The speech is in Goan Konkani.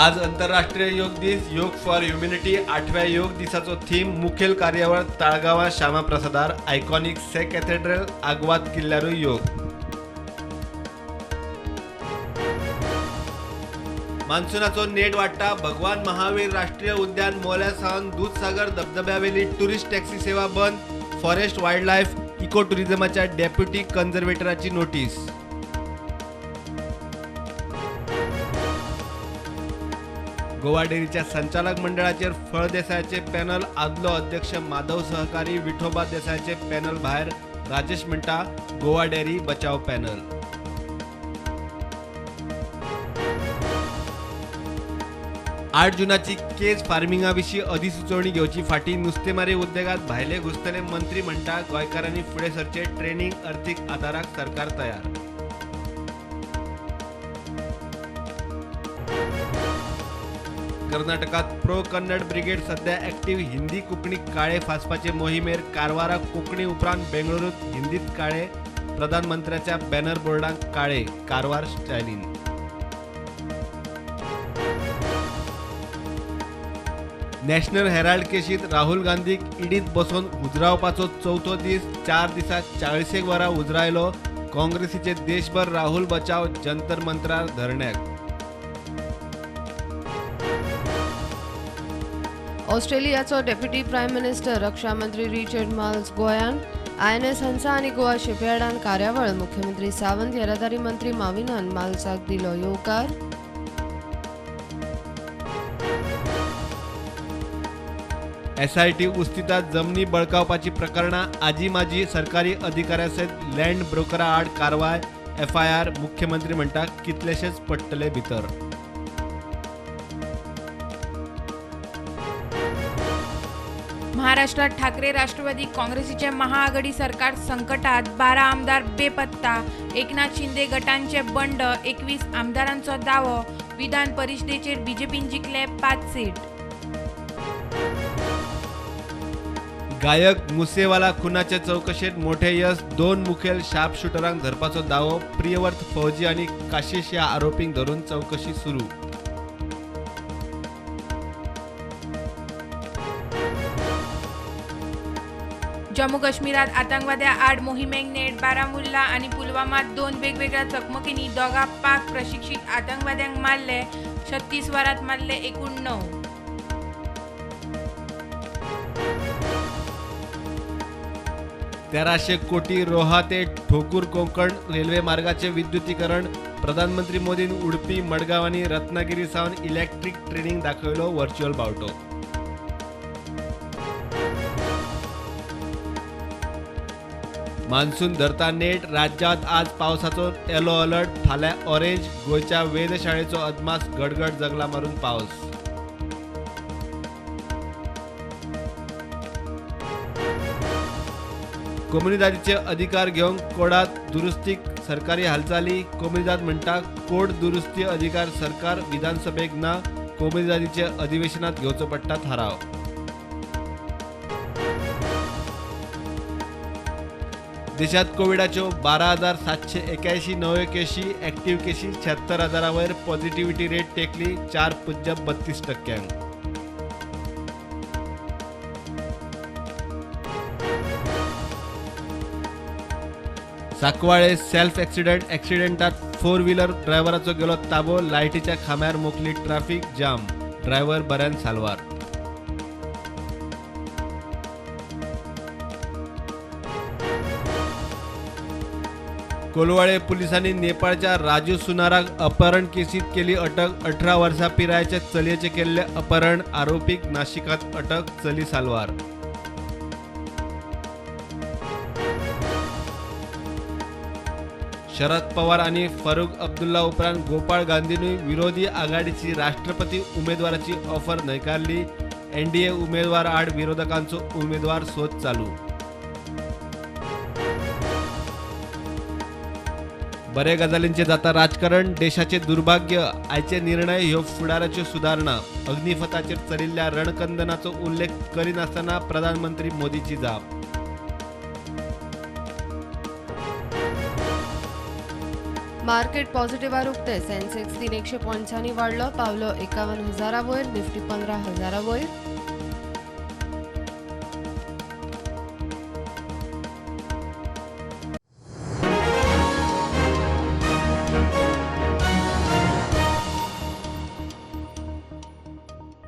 आज अंतरराष्ट्रीय योग दीस. योग फॉर ह्युमॅनिटी 8व्या योग दिसाचो थीम. मुखेल कार्यावळ ताळगांवां श्यामाप्रसादार. आयकॉनिक से कॅथेड्रल आग्वाद किल्ल्यारूय योग. मान्सूनाचो नेट वाडटा. भगवान महावीर राष्ट्रीय उद्यान मोल्या सावन दूधसागर धबधब्यावेली टुरिस्ट टॅक्सी सेवा बंद. फॉरेस्ट वायल्ड लायफ इको टुरिझमाच्या डेप्युटी कन्झर्वेटराची नोटीस. गोवा डेअरीच्या संचालक मंडळाचेर फळदेसायाचे पॅनल. आदलो अध्यक्ष माधव सहकारी विठोबा देसायाचे पॅनल भायर. राजेश म्हणटा गोवा डेअरी बचाव पॅनल. 8 जूनाची केज फार्मिंगा विशीं अधिसुचोवणी घेवची फाटी. नुस्तेमारी उद्देगात भायले घुसतले. मंत्री म्हणटा गोंयकारांनी फुडें सरचे. ट्रेनिंग अर्थीक आदाराक सरकार तयार. कर्नाटकात प्रो कन्नड ब्रिगेड सध्या ऍक्टिव्ह. हिंदी कोंकणी काळे फासपाचे मोहिमेर. कारवारा कोंकणी उपरांत बेंगळुरूत हिंदीत काळे. प्रधानमंत्र्याच्या बॅनर बोर्डांक काळे. कारवार स्टायलीन. नॅशनल हेराल्ड केशीत राहुल गांधीक ईडीत बसोवन उजरावपाचो चवथो दीस. 4 दिसांत 40 वरां उजरायलो. काँग्रेसीचे देशभर राहुल बचाव जंतर मंतरार धरण्याक. ऑस्ट्रेलियाचो डेप्युटी प्रायम मिनिस्टर रक्षा मंत्री रिचर्ड माल्स गोंयान. INS Hansa आनी गोवा शिपयार्डान कार्यावळ. मुख्यमंत्री सावंत, येरादारी मंत्री माविनान माल्साक दिलो येवकार. SIT उस्तितात जमनी बळकावपाची प्रकरणां. आजी माजी सरकारी अधिकाऱ्या सयत लँड ब्रोकरा आड कारवाय. FIR. मुख्यमंत्री म्हणटा कितलेशेच पडटले भितर. महाराष्ट्रात ठाकरे राष्ट्रवादी काँग्रेसीचे महाआघाडी सरकार संकटात. 12 आमदार बेपत्ता. एकनाथ शिंदे गटांचे बंड. 21 आमदारांचो दावो. विधान परिषदेचेर बीजेपीन जिखले 5 सीट. गायक मुसेवाला खुनाचे चौकशेत मोठे यश. 2 मुखेल शार्प शूटरांक धरपाचो दावो. प्रियवर्त फौजी आनी काशिश ह्या आरोपींक धरून चौकशी सुरू. जम्मू काश्मीरात आतंकवाद्या आड मोहिमेक नेट. बारामुल्ला आनी पुलवामात 2 वेगवेगळ्या चकमकींनी 2 पाक प्रशिक्षित आतंकवाद्यांक मारले. 36 वरांत मारले एकूण 9. 1300 कोटी रोहा ते ठोकूर कोंकण रेल्वे मार्गाचे विद्युतीकरण. प्रधानमंत्री मोदीन उडपी, मडगांव आनी रत्नागिरी सावन इलेक्ट्रीक ट्रेनींक दाखयलो व्हर्च्युअल बावटो. मान्सून धरता नेट. राज्यात आज पावसाचो येलो अलर्ट. फाल्यां ऑरेंज. गोंयच्या वेधशाळेचो अदमास. गडगड जगला मारून पावस. कोमुनिदादीचे अधिकार घेवंक कोडात दुरुस्तीक सरकारी हालचाली. कोमुनिदाद म्हणटा कोड दुरुस्ती अधिकार सरकार विधानसभेक ना. कोमुनिदादीचे अधिवेशनात घेवचो पडटा थाराव. देशात कोविडाच्यो 12,781 नव्यो केशी. ऍक्टिव्ह केशी 76,000 वयर. Positivity rate टेकली 4.32%. साकवाळे सेल्फ ऍक्सिडंट. ऍक्सिडंटात 4 व्हीलर ड्रायव्हराचो गेलो ताबो. लायटीच्या खांब्यार मोखली ट्रॅफिक जाम. ड्रायव्हर बऱ्यान साल्वार. कोलवाळे पोलिसांनी नेपाळच्या राजू सुनाराक अपहरण केसीत केली अटक. 18 वर्सां पिरायेच्या चलयेचें केल्लें अपहरण. आरोपीक नाशिकांत अटक. चली साल्वार. शरद पवार आनी फारूक अब्दुल्ला उपरांत गोपाळ गांधीनूय विरोधी आघाडीची राष्ट्रपती उमेदवाराची ऑफर न्हयकारली. NDA उमेदवार आड विरोधकांचो उमेदवार सोद चालू. बरे गजालींचे जाता राजकारण. देशाचे दुर्भाग्य. आयचे निर्णय ह्यो फुडाराच्यो सुदारणा. अग्निपथाचेर चलिल्ल्या रणकंदनाचो उल्लेख करिनासतना प्रधानमंत्री मोदीची जाप. मार्केट पॉझिटिव्हार उक्ते. सेन्सेक्स 300 पॉयंट्सांनी वाडलो, पावलो 51,000 वयर. निफ्टी 15,000 वयर.